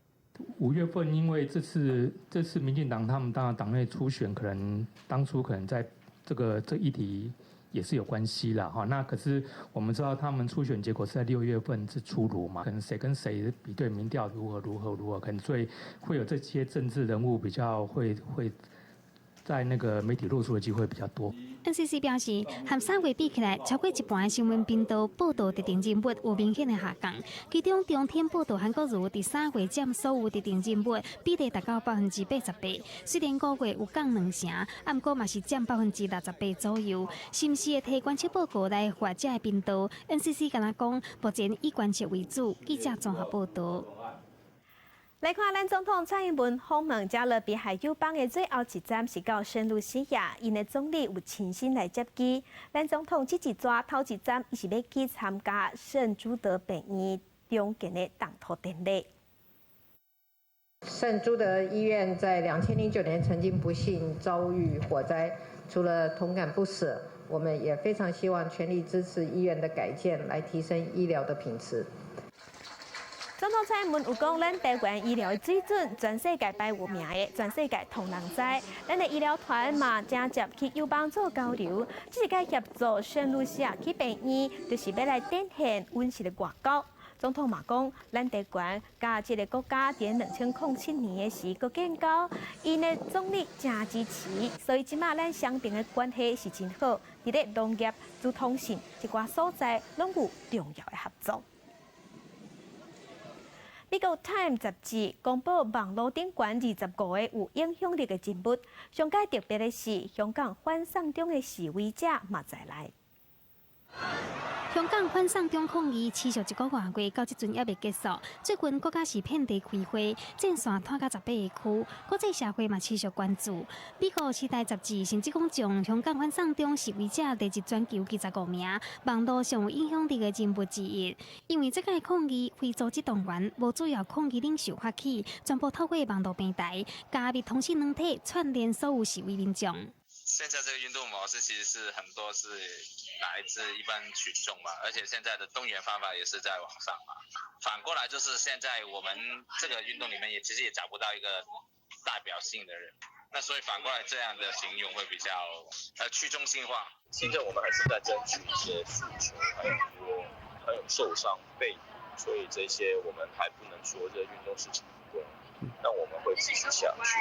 5月份，因為這次民進黨他們當然黨內初選，可能當初可能在這個這議題也是有關係啦，哈。那可是我們知道他們初選結果是在6月份是出爐嘛，可能誰跟誰比對民調如何如何如何，可能最會有這些政治人物比較會在那個媒體露出的機會比較多。 NCC 表示，和3月比起來，超過一半的新聞頻道報導特定人物有明顯的下降。其中，中天報導韓國瑜佇3月佔所有特定人物比例達到88%。雖然5月有降2成，毋過嘛是佔68%左右。是毋是會提觀測報告來發這个頻道？NCC 敢若講，目前以觀測為主。記者綜合報導。來看咱總統蔡英文訪問加勒比海友邦的最後一站是到聖盧西亞，𪜶的總理有親身來接機。咱總統這一逝頭一站，伊是欲去參加聖朱德病院重建的動土典禮。聖朱德醫院在2009年曾經不幸遭遇火災，除了同感不捨，我們也非常希望全力支持醫院的改建，來提升醫療的品質。總統蔡英文有講，咱台灣醫療的水準全世界排有名的，全世界統人知。咱的醫療團嘛，誠濟去友邦做交流，這一擺協助聖盧西亞去病院，就是欲來展現穩實的外交。總統嘛講，咱台灣佮這个國家佇2007年的時閣建交，𪜶的總理誠支持，所以這馬咱雙邊的關係是真好。佇咧農業、資通訊這寡所在，攏有重要的合作。美國《Time》雜誌公布網路頂懸25個有影響力的人物，上蓋特別的是，香港反送中的示威者嘛在內。香港反送中抗議持續一個外月，到這陣猶未結束。最近閣較是遍地開花，戰線拖到18個區，國際社會嘛持續關注。美國時代雜誌甚至講將香港反送中示威者列入全球25名網路上有影響力的人物之一。因為這個抗議非組織動員，無主要抗議領袖發起，全部透過網路平台加密通訊軟體串聯所有示威民眾。現在這個運動模式其實是很多是來自一般群眾嘛，而且現在的動員方法也是在網上嘛。反過來就是現在我們這個運動裡面也其實也找不到一個代表性的人，那所以反過來這樣的形容會比較去中心化。現在我們還是在爭取一些訴求，還有說還有受傷被捕，所以這些我們還不能說這個運動是成功，那我們會繼續下去。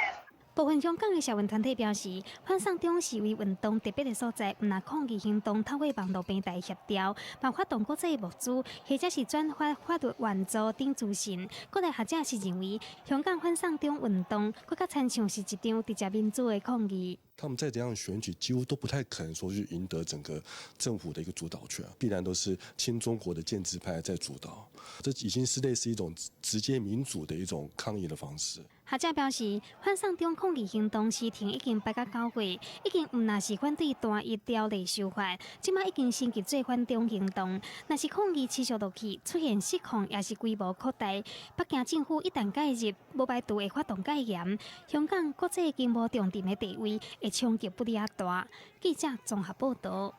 部分香港的社運團體表示，反送中示威運動特別的所在，毋但抗議行動透過網路平台協調，嘛發動國際募資，或者是轉發法律援助等資訊。國內學者是認為，香港反送中運動閣較親像是一場直接民主的抗議。他們再怎樣選舉，幾乎都不太可能說去贏得整個政府的一個主導權，必然都是親中國的建制派在主導。這已經是類似一種直接民主的一種抗議的方式。學者表示，反送中抗議行動時程已經排到9月，已經毋但是反對單一條例修法，這馬已經升級做反中行動。若是抗議持續落去，出現失控，抑是規模擴大，北京政府一旦介入，無排除會發動戒嚴。香港國際經貿重鎮的地位會衝擊不離仔大。記者綜合報導。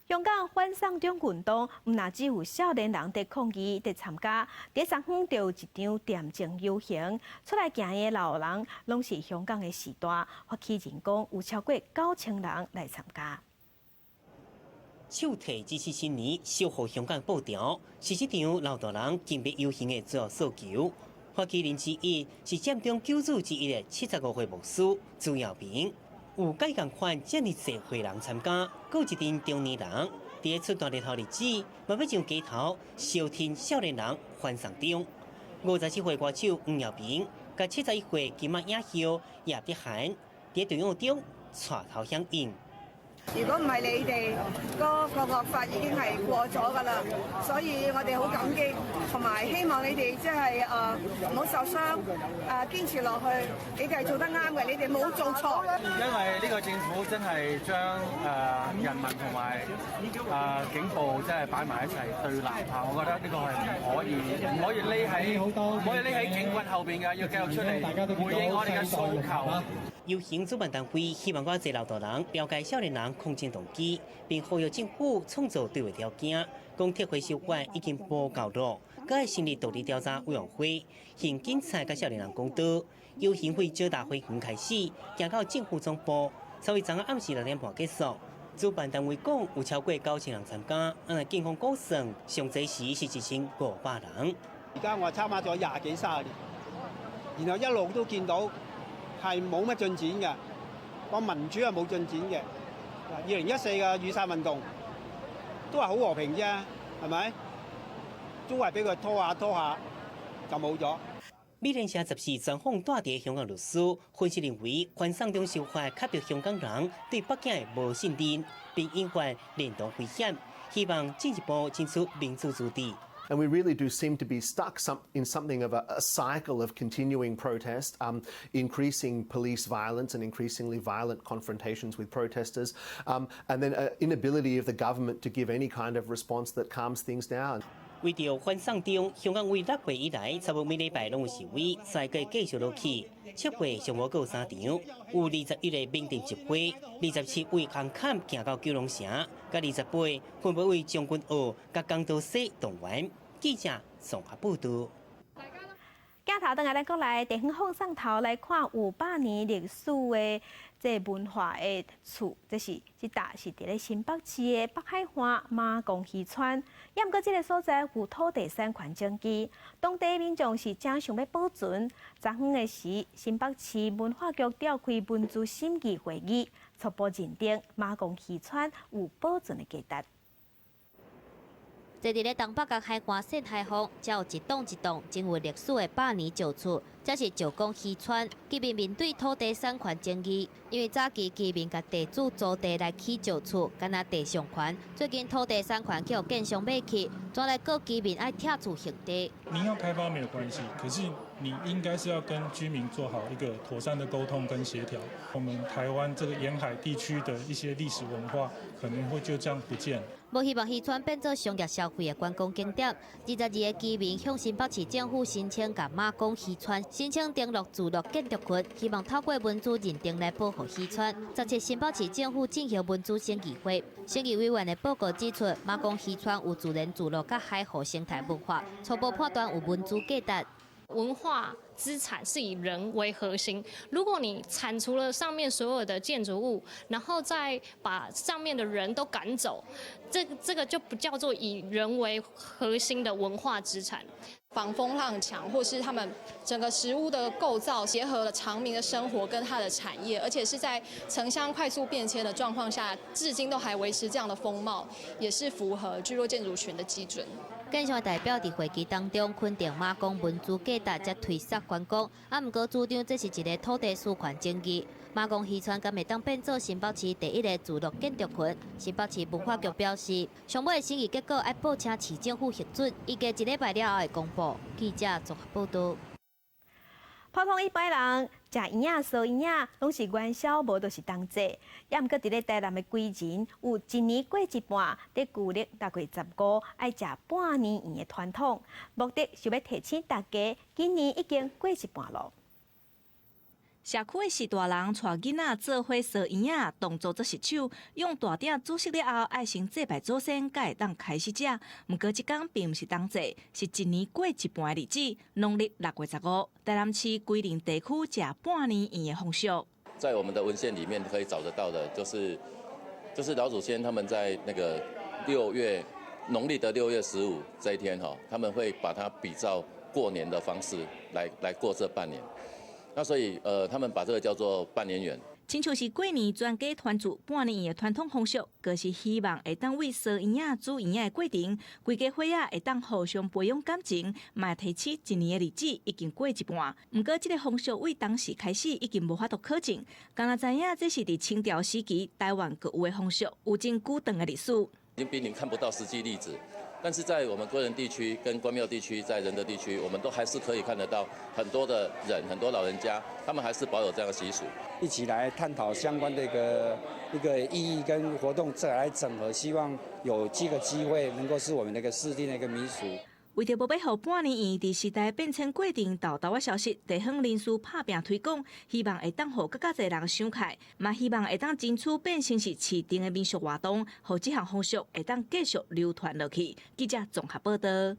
香港反送中運動，毋但只有少年人佇抗議、佇參加，佇昨昏就有一場點鐘遊行，出來行的老人，攏是香港的序大，發起人講有超過9000人來參加。手提支持新年，守護香港布條，是這場老大人逕別遊行的主要訴求。發起人之一是佔中九子之一的75歲牧師朱耀明。有佮伊仝款遮爾濟歲人參加，閣有一陣中年人佇出大日頭日子，嘛欲上街頭相挺少年人反送中。54歲歌手黃耀明，佮71歲金馬影后葉碧涵，佇隊伍中帶頭響應。如果唔係你哋，嗰個惡法已經係過咗㗎啦，所以我哋好感激，同埋希望你哋即係唔好受傷，堅持落去，你哋係做得啱嘅，你哋冇做錯。因為呢個政府真係將人民同埋警暴真係擺埋一齊對立嚇，我覺得呢個係唔可以匿喺警棍後邊嘅，要繼續出嚟回應我哋嘅訴求。遊行主辦單位希望較濟老大人了解少年人抗爭動機，並呼籲政府創造對話條件。講撤回修法已經無夠路，閣愛成立獨立調查委員會，向警察佮少年人講道。遊行對遮大花園開始，行到政府總部，所以昨暗時6點半結束。主辦單位講有超過9000人參加，按警方估算，上濟時是1500人。而家我參加咗廿幾三十年，然後一路都見到係冇乜進展嘅，個民主係冇進展嘅。2014嘅雨傘運動都係好和平啫，係咪？都係俾佢拖下拖下就冇咗。美聯社14專訪駐佇香港律師，分析認為，反送中手法較著香港人對北京的無信任，並引發連動危險，希望進一步爭取民主自治。 And we really do seem to be stuck in something of a cycle of continuing protest, increasing police violence and increasingly violent confrontations with protesters, and then an inability of the government to give any kind of response that calms things down. 為著反送中，香港為6月以來，差不多每禮拜攏有示威，賽過繼續落去。7月上無閣有三場，有21個民陣集會，27位紅崁行到九龍城，佮28分別為將軍澳佮港島西動員。記者綜合報導。鏡頭轉來咱國內地方放送頭來看有百年歷史的這文化的厝，這是這搭是佇咧新北市的北海岸馬公漁村。也毋過這个所在有土地產權爭議，當地民眾是誠想欲保存。昨昏的時，新北市文化局召開文資審議會議，初步認定馬公漁村有保存的價值。坐佇咧東北角海岸線海風，才有一棟一棟真有歷史的百年石厝，這是石岡漁村。居民面對土地產權爭議，因為早期居民共地主租地來起石厝，敢若地上權。最近土地產權去予建商買去，轉來告居民愛拆厝還地。你要開發沒有關係，可是你應該是要跟居民做好一個妥善的溝通跟協調。我們台灣這個沿海地區的一些歷史文化，可能會就這樣不見。無希望漁村變做商業消費的觀光景點。22個居民向新北市政府申請，共馬公漁村申請登錄聚落建築群，希望透過文資認定來保護漁村。17新北市政府進行文資審議會，審議委員的報告指出，馬公漁村有自然聚落佮海湖生態文化，初步判斷有文資價值。文化資產是以人為核心，如果你鏟除了上面所有的建築物，然後再把上面的人都趕走，這個就不叫做以人為核心的文化資產。防風浪牆，或是他們整個石屋的構造，結合了常民的生活跟它的產業，而且是在城鄉快速變遷的狀況下，至今都還維持這樣的風貌，也是符合聚落建築群的基準。建商代表佇會議當中肯定馬公文資價值，才推捒觀光。啊，毋過主張這是一个土地私權爭議。馬公漁村敢會當變做新北市第一个聚落建築群？新北市文化局表示，上尾的審議結果愛報請市政府核准，預計一禮拜了後會公布。記者綜合報導。普通一般人食圓仔、燒圓仔，攏是元宵，無就是冬至。也毋過佇咧台南的歸仁，有一年過一半，佇舊曆6月15愛食半年圓的傳統，目的是欲提醒大家，今年已經過一半囉。社區的序大人帶囡仔做伙燒圓仔，動作做熟手，用大鼎煮熟了後，愛先祭拜祖先，才會當開始食。毋過這工並毋是冬至，是一年過一半的日子，農曆6月15，台南市歸仁地區食半年圓的風俗。在我們的文獻裡面可以找得到的，就是老祖先他們在那個六月農曆的6月15這一天，哈，他們會把它比照過年的方式來過這半年。那所以，他們把這個叫做半年圓。親像是過年全家團聚半年圓的傳統風俗，就是希望會當為燒圓仔、煮圓仔的過程，規家伙仔會當互相培養感情，嘛提醒一年的日子已經過一半。毋過，這个風俗為當時開始已經無法度考證，敢若知影這是佇清朝時期台灣閣有的風俗，有真久長的歷史。已經瀕臨看不到實際例子。但是在我們歸仁地區、跟關廟地區、在仁德地區，我們都還是可以看得到很多的人、很多老人家，他們還是保有這樣的習俗。一起來探討相關的一個意義跟活動，再來整合，希望有這個機會能夠是我們那個市定的一個民俗。為著無欲予半年圓佇時代變遷過程沓沓仔消失，地方人士拍拚推廣，希望會當予閣較濟人想起來，嘛希望會當爭取變成是市定的民俗活動，予這項風俗會當繼續流傳落去。記者綜合報導。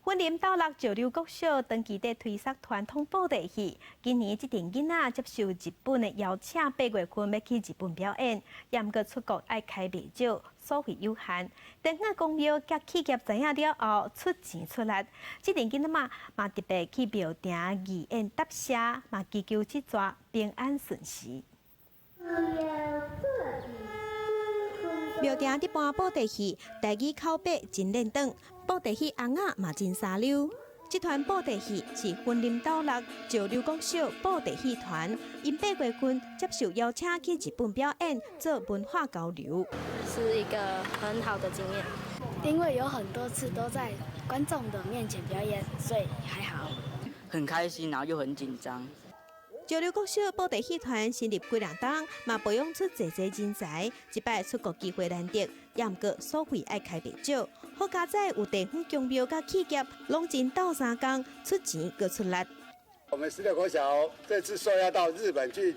雲林斗六石榴國小長期佇推捒傳統布袋戲，今年這陣囡仔接受日本的邀請，8月份欲去日本表演，毋過出國愛開袂少，所費有限。地方宮廟佮企業知影了後，出錢出力，這陣囡仔嘛嘛特別去廟埕義演答謝，嘛祈求這逝平安順遂。廟埕佇搬布袋戲，台語口白真輪轉。布袋戲尪仔嘛真沙溜，這團布袋戲是雲林斗六石榴國小布袋戲團，𪜶8月份接受邀請去日本表演，做文化交流，是一個很好的經驗。因為有很多次都在觀眾的面前表演，所以還好。很開心，然後又很緊張。石榴國小布袋戲團成立幾兩冬，嘛培養出濟濟人才。這擺出國機會難得，毋過所費愛開袂少。好佳哉有地方宮廟佮企業，攏真鬥相共，出錢閣出力。我們石榴國小這次受邀到日本去，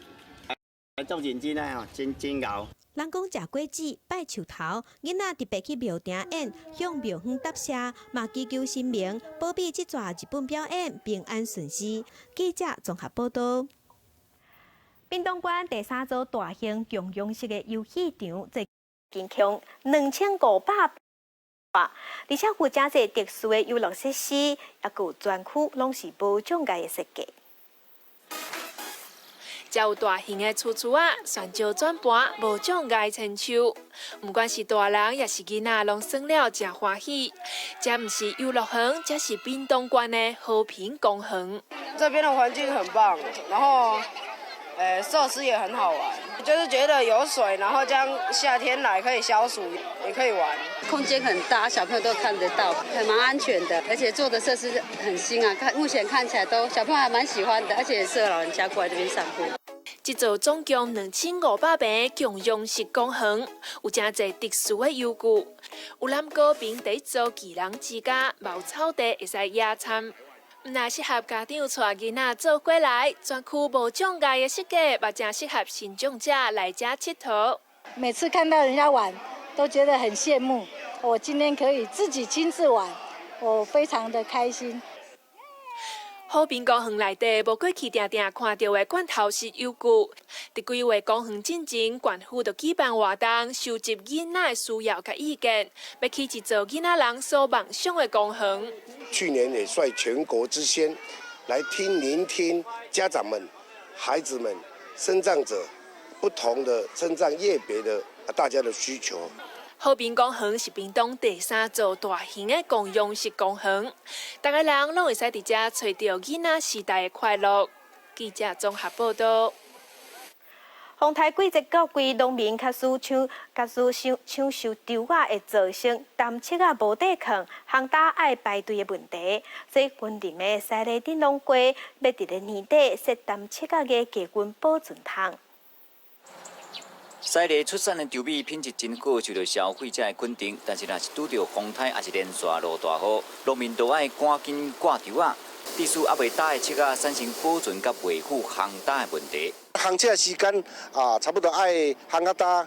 做認真的吼，真真𠢕。人講食果子拜樹頭，囡仔特別去廟埕演，向廟方答謝，嘛祈求神明保庇這逝日本表演平安順遂。記者綜合報道。屏東縣第三座大型共融式的遊戲場，最近共2500瓦，而且有誠濟特殊的遊樂設施，抑閣有專區，攏是無障礙的設計。遮有大型的厝厝仔，旋石轉盤，無障礙千秋。毋管是大人抑是囡仔，攏耍了誠歡喜。這毋是遊樂園，這是屏東縣的和平公園。這邊的環境很棒，然後，設施也很好玩，就是覺得有水，然後這樣夏天來可以消暑，也可以玩。空間很大，小朋友都看得到，還蠻安全的，而且做的設施很新啊，看目前看起來都小朋友還蠻喜歡的，而且也適合老人家過來這邊散步。這座總共2500坪共融式公園，有誠濟特殊的遊具，有咱高屏第一座杞人之家，有草地會使野餐。毋但適合家長帶囡仔做伙來，專區無障礙的設計，嘛誠適合身障者來遮𨑨迌。每次看到人家玩，都覺得很羨慕。我今天可以自己親自玩，我非常的開心。和平公園內底無過去定定看著的罐頭式遊具，佇規劃公園進前，縣府就舉辦活動，收集囡仔的需要佮意見，欲起一座囡仔人所夢想的公園。去年也率全國之先，來聽聆聽家長們、孩子們、身障者不同的身障業別的大家的需求。和平公園是屏東第三座大型的共融式公園，逐家人攏會使佇遮揣著囡仔時代的快樂。記者綜合報道。風颱季節到規，農民開始搶，開始搶搶收稻仔，會造成澹粟仔無地囥，烘焦愛排隊的問題。所以雲林的西螺鎮農會欲佇咧年底設澹粟仔的低溫保存桶。西螺出產的稻米品質真好，受到消費者的肯定。但是，若是拄著風颱，抑是連續落大雨，農民都愛趕緊掛稻仔，致使猶未焦的粟仔產生保存佮維護烘焦的問題。烘粟的時間啊，差不多愛烘較焦，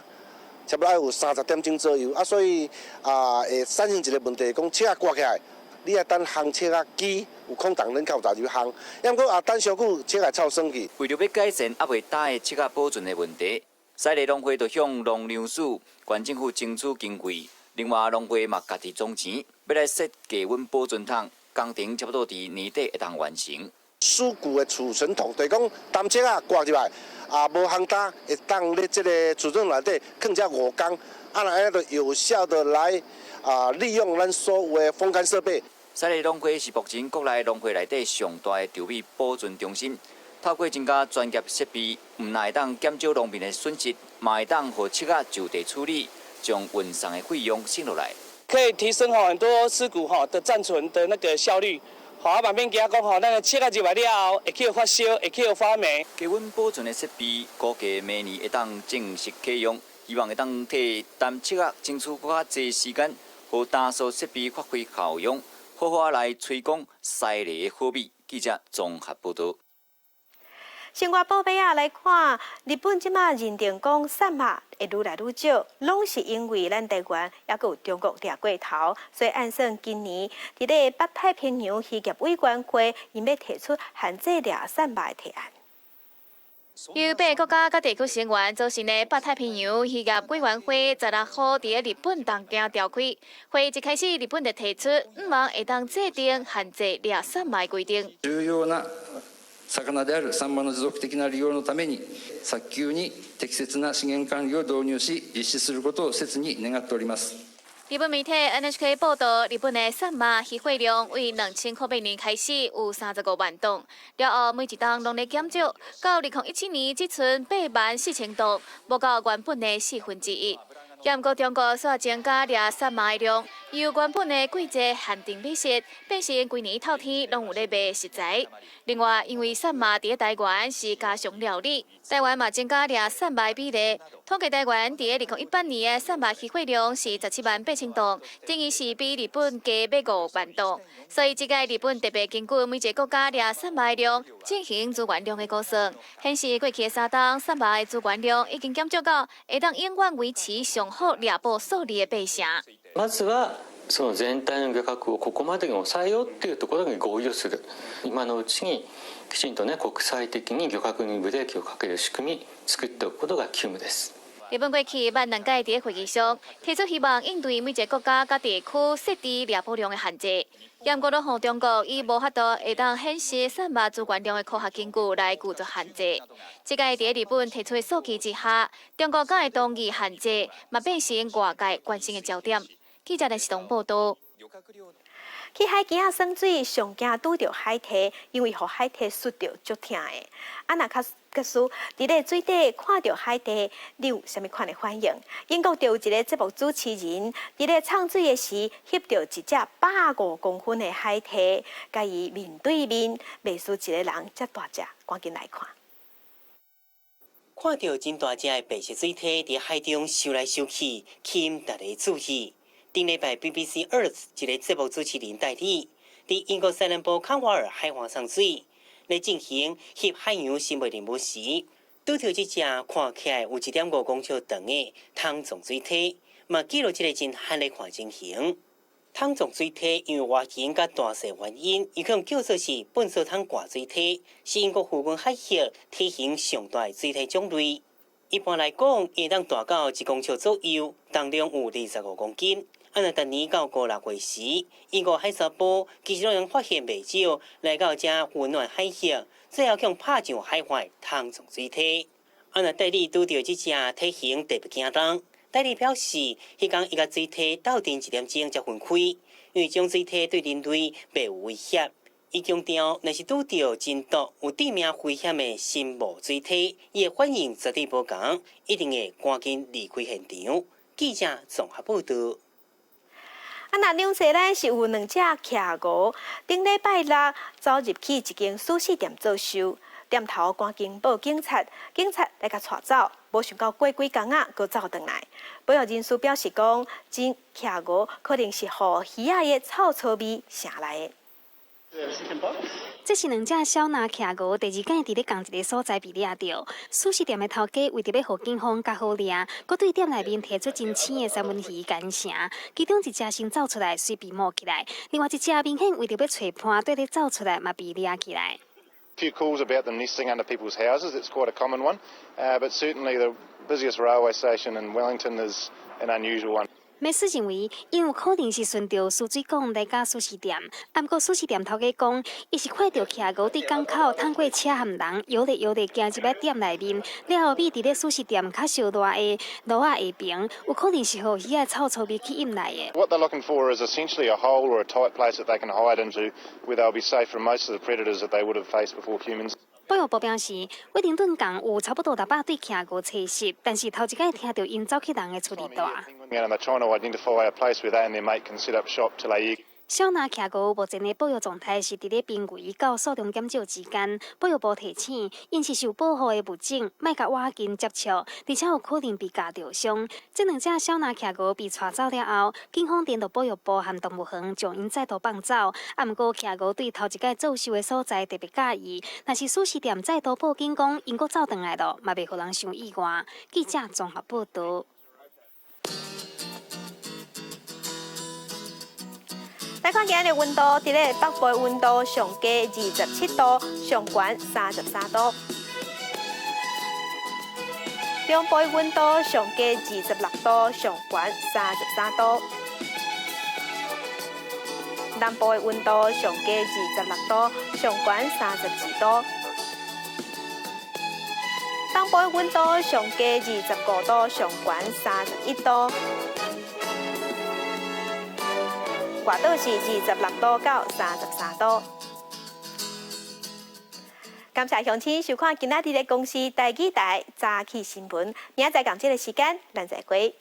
差不多愛有30點鐘左右啊，所以啊，會產生一個問題，講粟仔掛起來，你愛等烘粟仔機有空檔，恁較有才入去烘。抑毋過啊，等傷久，粟仔臭酸去。為著欲改善猶未焦的粟仔保存的問題。西螺農會就向農糧署、縣政府爭取經費，另外農會嘛家己總錢，欲來設低溫保存桶，工程差不多佇年底會當完成。儲穀的儲存桶，就是講澹粟仔掛入來，啊無烘焦，會當咧這個儲存內底囥遮5工，啊若按呢就有效的來啊利用咱所有的風乾設備。西螺農會是目前國內農會內底上大的稻米保存中心。透過增加專業設備，毋但會當減少農民的損失，嘛會當予粟仔就地處理，將運送的費用省落來。可以提升很多屍骨的暫存的那個效率。好，嘛免驚講吼，咱的粟仔入來了後會去發燒，會去發霉。低溫保存的設備估計明年會當正式啟用，希望會當替澹粟仔爭取閣較濟時間，予乾燥設備發揮效用，好好來推廣西螺的好米。記者綜合報道。生活報尾仔來看，日本這馬認定講鱔仔會愈來愈少，攏是因為咱台灣抑閣有中國掠過頭，所以按算今年佇咧北太平洋漁業委員會，𪜶欲提出限制掠鱔仔的提案。由八个國家佮地區成員組成的北太平洋漁業委員會，16號佇咧日本東京召開會議，一開始，日本就提出，向望會當制定限制掠鱔仔的規定。重要な魚であるサンマの持続的な利用のために、早急に適切な資源管理を導入し、実施することを切に願っております。日本媒體 NHK 報道，日本的鱔仔漁獲量為2008年開始有35萬噸，了後每一冬攏咧減少，到2017年只賰8萬4千噸，無夠原本的四分之一。毋過中國煞增加掠鱔仔的量，由原本的季節限定美食，變成規年透天攏有咧賣食材。另外，因為鱔仔佇咧台灣是家常料理，台灣嘛增加掠鱔仔的比例。統計台灣佇咧2018年的鱔仔漁獲量是17萬8千噸，等於是比日本加欲5萬噸。所以，這擺日本特別根據每一個國家掠鱔仔的量進行資源量的估算，顯示過去的三冬鱔仔的資源量已經減少到會當永遠維持上好獵捕數字的八成。まずはその全体の漁獲をここまでに抑えようっていうところに合意をする。今のうちにきちんとね、國際的に漁獲にブレーキをかける仕組み作っておくことが急務です。日本過去捌兩擺佇咧會議上提出希望應對每一個國家佮地區設置獵捕量的限制，毋過攏予中國以無法度會當顯示鱔仔資源量的科學根據來拒絕限制。這擺佇咧日本提出的數據之下，中國敢會同意限制，嘛變成外界關心的焦點。記者電視東報道。去海墘仔耍水，上驚拄著海堤，因為予海堤摔著足疼的。啊，若較假使佇咧水底看著海堤，你有啥物款的反應？英國就有一个節目主持人，佇咧沖水的時，翕著一隻150公分的海堤，共伊面對面，袂輸一个人遮大隻，趕緊來看。看著真大隻的白色水蛻佇海中游來游去，吸引大家注意。頂禮拜 BBC Earth 一个節目主持人帶你，佇英國西南部康瓦爾海岸沖水，咧進行翕海洋生物任務時，拄著這隻看起來有1.5公尺長的桶狀水蛻，嘛記錄這个真罕的看情形。桶狀水蛻因為外形佮大細原因，伊可叫做是糞掃桶掛水蛻，是英國附近海域體型上大的水蛻種類。一般來講，會當大到1公尺左右，重量有25公斤。啊，若逐年到五六月時，英國海事部其實攏會發現袂少來到遮溫暖海域，最後予拍上海岸桶狀水蛻。啊，若帶你拄著這隻體型特別驚人，戴利表示，彼工伊佮水蛻鬥陣一點鐘才分開，因為這種水蛻對人類袂有威脅。伊強調，若是拄著真毒有致命危險的深無水蛻，伊的反應絕對無仝，一定會趕緊離開現場。記者綜合報道。啊，若紐西蘭是有兩隻企鵝，頂禮拜六走入去一間壽司店做壽，店頭趕緊報警察，警察來共帶走，無想到過幾工仔，閣走轉來。保育人士表示講，這企鵝可能是予魚仔的臭臭味嚇來的。這是兩隻小藍企鵝，第二擺佇咧仝一个所在被掠著。壽司店的頭家為著欲予警方較好掠，閣對店內面提出真青的三文魚乾城，其中一隻先走出來，隨被摸起來；另外一隻明顯為著欲揣伴，綴咧走出來，嘛被掠起來。 Few calls about them nesting under people's houses. It's quite a common one, but certainly the busiest railway station in Wellington is an unusual one. 美斯認為，𪜶有可能是順著輸水管來到壽司店，毋過壽司店頭家講，伊是看著企鵝佇港口通過車和人搖咧搖咧行入來店內面，了後覕佇咧壽司店較燒熱的爐仔下爿，有可能是予魚仔臭臭味吸引來的。 What they're looking for is essentially a hole or a tight place that they can hide into, where they'll be safe from most of the predators that they would have faced before humans. 保育部表示，威靈頓港有差不多600對企鵝棲息，但是頭一擺聽著𪜶走去人的厝裡蹛。 And they're trying to identify a place where they and their mate can set up shop to lay eggs. 小林企鵝目前的保育狀態是佇咧瀕危到數量減少之間。保育部提醒，𪜶是受保護的物種，莫共倚近接觸，而且有可能被咬著傷。這兩隻小林企鵝被帶走了後，警方聯絡保育部和動物園，將𪜶再度放走。啊，毋過企鵝對頭一擺做秀的所在特別佮意，若是壽司店再度報警講𪜶閣走轉來囉，嘛袂予人傷意外。記者綜合報導。來看今日溫度，佇咧北部溫度上低27度，上懸33度；中部溫度上低26度，上懸33度；南部的溫度上低26度，上懸32度；東部的溫度上低25度，上懸31度。外島是26度到33度。感謝鄉親收看今仔日的公視台語台早起新聞，明仔載仝這个時間，咱再會。